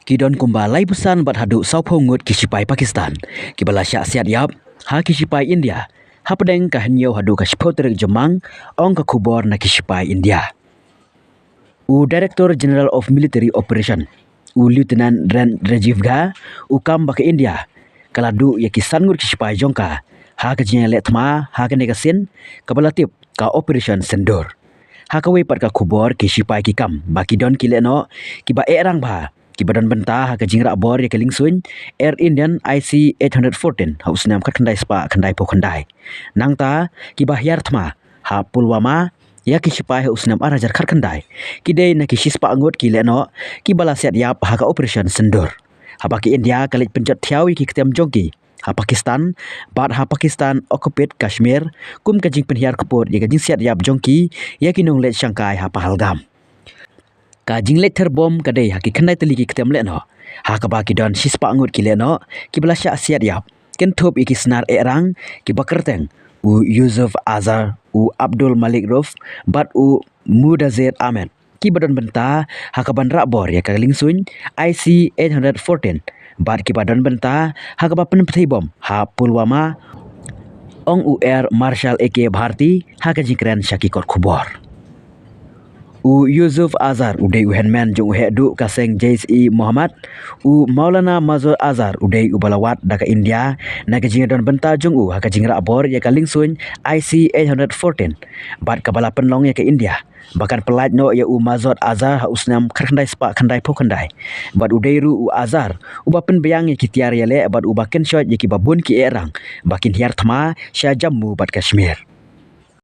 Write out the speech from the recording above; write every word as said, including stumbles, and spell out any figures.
Ki don kumba laiphew san bad haduh sawphew ngut ki shipai Pakistan kiba la shah siat ïap ha ki shipai India hapdeng ka hynñiew haduh ka shiphew tarik Jymmang, ong ka khubor na ki shipai India. U Director General of Military Operation, u Lieutenant Ren Rajiv Gha, u kam ba ka India ka la duh ïa ki san ngut ki shipai jong ka ha ka jingïaleh thma ha kane ka sien kaba la tip ka Operation Sindoor. Ha kawei pat ka khubor, ki shipai ki kam ba ki don ki lehnoh kiba eh rang bha kiba don bynta ha ka jingrah bor ïa ka liengsuiñ Air Indian I C eight hundred fourteen ha u snem khatkhyndai spah khyndaiphew khyndai, nangta kiba hiar thma ha Pulwama ïa ki shipai ha u snem ar hajar khatkhyndai, ki dei na ki shispah ngut ki lehnoh kiba la siat ïap ha ka Operation Sindoor, haba ka India ka leit pynjot thiaw ïa ki ktien jong ki ha Pakistan bad ha Pakistan occupied Kashmir kum ka jingpynhiar kput ïa ka jingsiat ïap jong ki ïa ki nongleit shangkai ha Pahalgam. Ka jingleit ther bom ka dei ha ki khyndai tylli ki ktien lehnoh ha kaba ki don shispah ngut ki lehnoh kiba la shah siat ïap, kynthup ïa ki snar eh rang kiba kyrteng u Yusuf Azhar, u Abdul Malik Rauf bad u Mudassir Ahmed, kiba don bynta ha kaban rah bor ïa ka liengsuiñ I C eight hundred fourteen bad kiba don bynta ha kaba pynpthei bom ha Pulwama, ong u Air Marshal A K Bharti ha ka jingkren sha ki kot khubor. U Yusuf Azhar u dei u hynmen jong u heh duh ka seng Jaish-e-Mohammed. U Maulana Masood Azhar u dei uba la wad da ka India na ka jingdon bynta jong u ha ka jingrah bor ïa ka liengsuiñ I C eight hundred fourteen bad kaba la pynlong ïa ka India ba kan pyllait noh ïa u Masood Azhar ha u snem khatkhyndai spah khyndaiphew khyndai. Bad u dei ruh u Azhar uba pynbiang ïa ki tiar ïaleh bad uba kynshoit ïa kiba bun ki eh rang ba kin hiar thma sha Jammu bad Kashmir.